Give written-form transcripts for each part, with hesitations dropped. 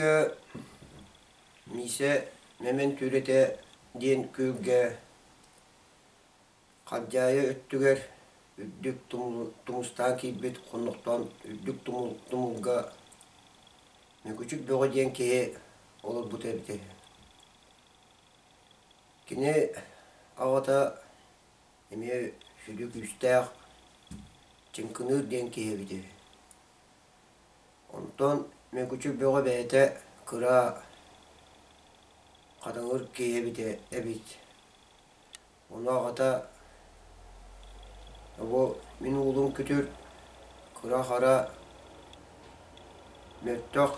Былыргы Миисэ Мэмэн Түүрэтэ диэн күөлгэ Халдьаайы өттүгэр үрдүк тумустаан киирбит хоннохтоон үрдүк тумулга Мөкүчүк Бөҕө диэн киһи олорбута эбитэ үһү. Кини аҕата эмиэ сүдү күүстээх Чыҥкыныыр диэн киһи эбитэ үһү. Онтон Мөкүчүк Бөҕө бэйэтэ кыра хатыҥыр киһи эбитэ эбит. Ону аҕата бу мин уулум күтүр кыра-хара мөлтөх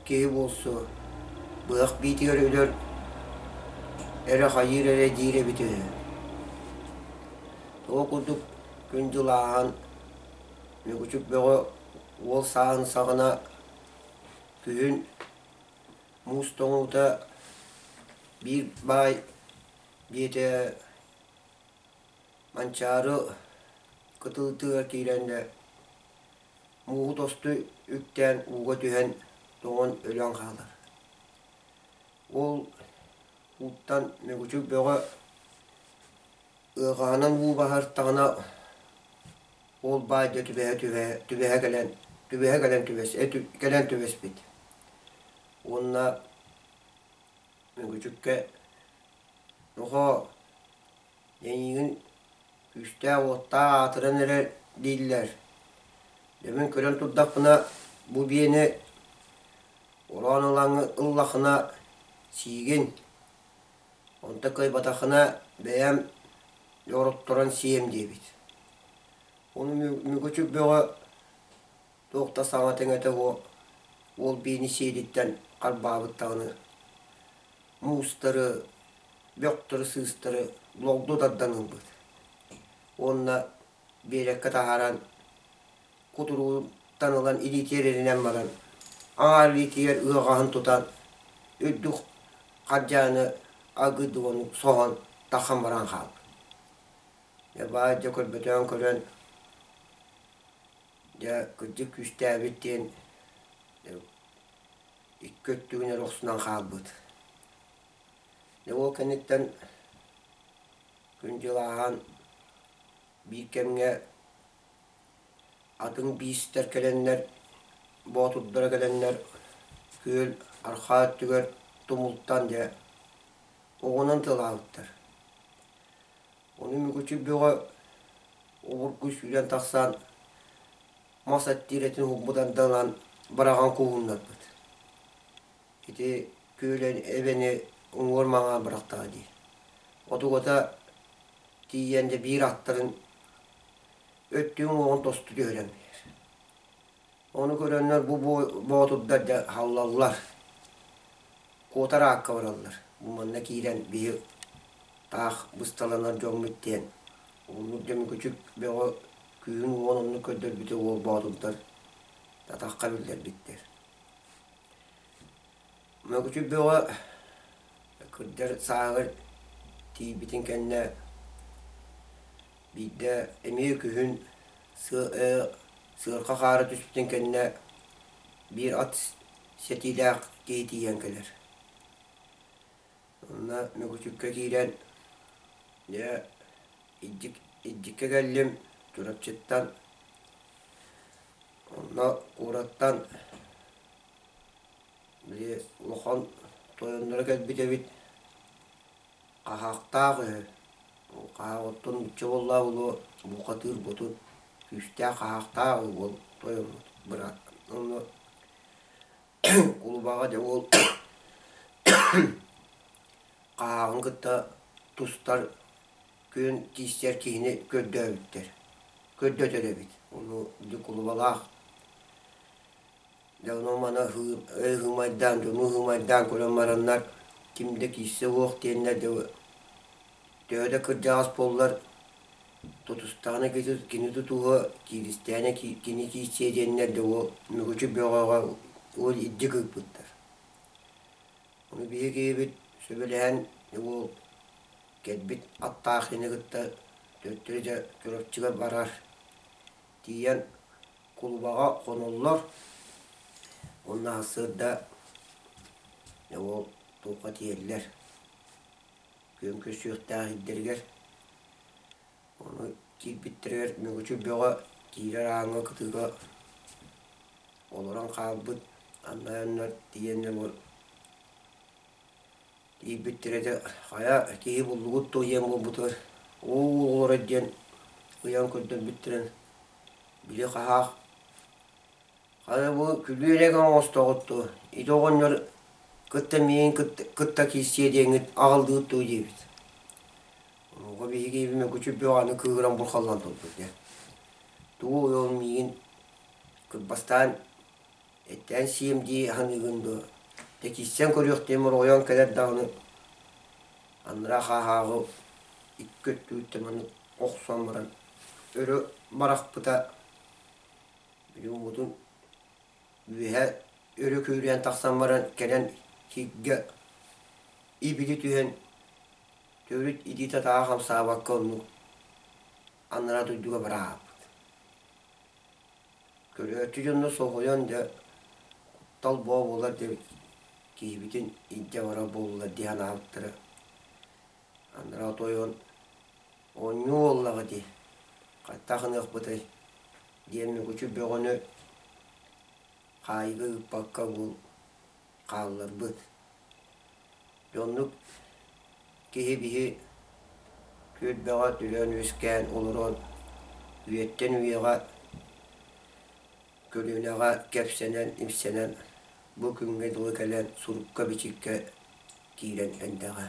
киһи буолсу, быһах биитигэр өлөр эрэ хайыыр эрэ диир эбит үһү. Ол курдук күн-дьыл ааһан Мөкүчүк Бөҕө уол сааһын саҕана күһүн муус тоҥуута биир баай диэтэ Манчаары кытыытыгар киирэннэ мууһу тосту үктээн ууга түһэн тоҥон өлөн хаалар. Ол ууттан Мөкүчүк Бөҕө ыаҕаһынан уу баһартаҕына ол баай да түбэһэ түбэһэ түбэһэ кэлэн түбэһэ кэлэн түбэс кэлэн түбэспит. Уонна Мөкүчүккэ нохоо эйигин күүстээх-уоттаах аатыран эрэр дииллэр. Дьэ мин көрөн турдахпына бу биэни ороон ылаҥҥын ыллаххына сиигин, онто кыайбатаххына бэйэм дьоҕурутторон сиэм диэбит. Ону Мөкүчүк Бөҕө туох да саҥата-иҥэтэ суох уол биини сиэриттэн харбаабыт даҕаны муустары, бөхтөрү-сыыстары логлу тардан ылбыт уонна биэрэккэ таһааран кутуругуттан ылан илиитигэр эринэн баран аҥаар илиитигэр ыаҕаһын тутан үрдүк хардьааны агыдыгону соһон таххан баран хаалбыт. Дьэ баай дьэ көрбөтөҕүн көрөн Дьэ, кырдьык күүстээбит диэн икки өттүгүн эрэ охсунан хаалбыт. Дьэ ол кэнниттэн күн-дьыл ааһан биир кэмҥэ атын биистэр кэлэннэр, боотурдара кэлэннэр күөл арҕаа өттүгэр тумултан дьэ оҕунан тылаабыттар. Ону Мүгүчүк Бөҕө обургу сүүрэн тахсан мас эттиирэтин уһулбут ардалаан быраҕан кууһуннарбыт. Ити күөл эбэни уҥуор маҥаан бырахтаҕа дии. Отугата тиийэн дьэ биир аттарын өттүн уҥуоҕун тосту түһэрэн биэрэр. Ону көрөннөр бу боотурдар дьэ халлаллар, куотар аакка бараллар. Бу манна киирэн биһи таах бысталанар дьоммут диэн оннук дьэ Мүкүчүк Бөҕө күүһүн уон оннук көрдөрбүтэ уол боотурдар атахха биллэрбиттэр. Мүкүчүк Бөҕө кырдьар сааһыгар тиийбитин кэннэ биирдэ эмиэ күһүн сыарҕа хаара түспүтүн кэннэ биир ат сэтиилээх киһи тиийэн кэлэр. Онно Мөкүчүккэ киирэн дьэ илдьик илдьиккэ кэллим Чурапчыттан онно куораттан били улахан тойонноро кэлбит эбит Хаһаахтаах үһү, хаһааҕыттан нуучча буоллаҕа буолуо, бухатыыр ботун күүстээх хаһаахтаах уол тойоммут быраат. Онно кулубаҕа дьэ уол хаһааҕын кытта тустар күөн тиистэр киһини көрдөөбүттэр, көрдөтөр эбит. Ону ити кулубалаах Дьэ ону-маны ыһымайдаан, дьону ыһымайдаан көрөн бараннар ким да киирсэ суох диэннэр дьэ төһө да кырдьаҕас буоллар тутустаҕына кини тутуһуо, кииристэҕинэ кини киирсиэ диэннэр дьэ уол мүгүчү бөҕөҕө уол илдьи кыыппыттар. Ону биһиги киһибит сөбүлэһэн уол кэлбит аттаах кини кытта төттөрү дьэ Чурапчыга барар. Тиийэн кулубаҕа хоноллор. Уонна сарсыарда Дьэ ол туохха тиийэллэр, күөн көрсүөхтээх сирдэригэр. Ону киирбиттэригэр Мөҥүчү Бөҕө киирэр ааҥҥа кытыыга олорон хаалбыт, анна тиийэннэр тиийбиттэрэ дьэ хайа киһи буллугут дуо диэн буолбутугар уу олорор диэн ыйан көрдөрбүттэрин били хаһаах хата бу күлүү эрэ оҥостоҕут дуо ити оҕонньор кытта миигин кытта киирсиэ диэҥҥит аҕаллыгыт дуо диэбит. Онуоха биһиги мөкүчү бөҕө аны кыыһыран бурхаллан турбут дьэ. Тугу ол миигин кырбастаан Эттээн сиэм дии саныыгын дуо? Дьэ киирсэн көрүөхтээм оройон кэлэр даҕаны анараа хааһааҕы икки өттүгүттэн маннык охсон баран өрө барахпыта били уутун үөһэ өрө күүрээн тахсан баран кэлэн сиргэ ибили түһэн төрүт илиитэ атаҕа хамсаабакка оннук анараа дойдуга бырааппыт. Көрөөччү дьонно соһуйан дьэ куттал боо буолар диэбит киһибитин илдьэ барар буоллулар дии санаабыттара. Анараа тойон оонньуу буоллаҕа дии, хайдах гыныахпытый диэн мүгүчү бөҕөнү хаайыыга ыыппакка бу хаалларбыт. Дьэ оннук киһи биһи түөлбэҕэ төрөөн-үөскээн олорон үйэттэн үйэҕэ көлүөнэҕэ кэпсэнэн-ипсэнэн бу күҥҥэ дылы кэлэн сурукка-бичиккэ киирэн эрдэҕэ.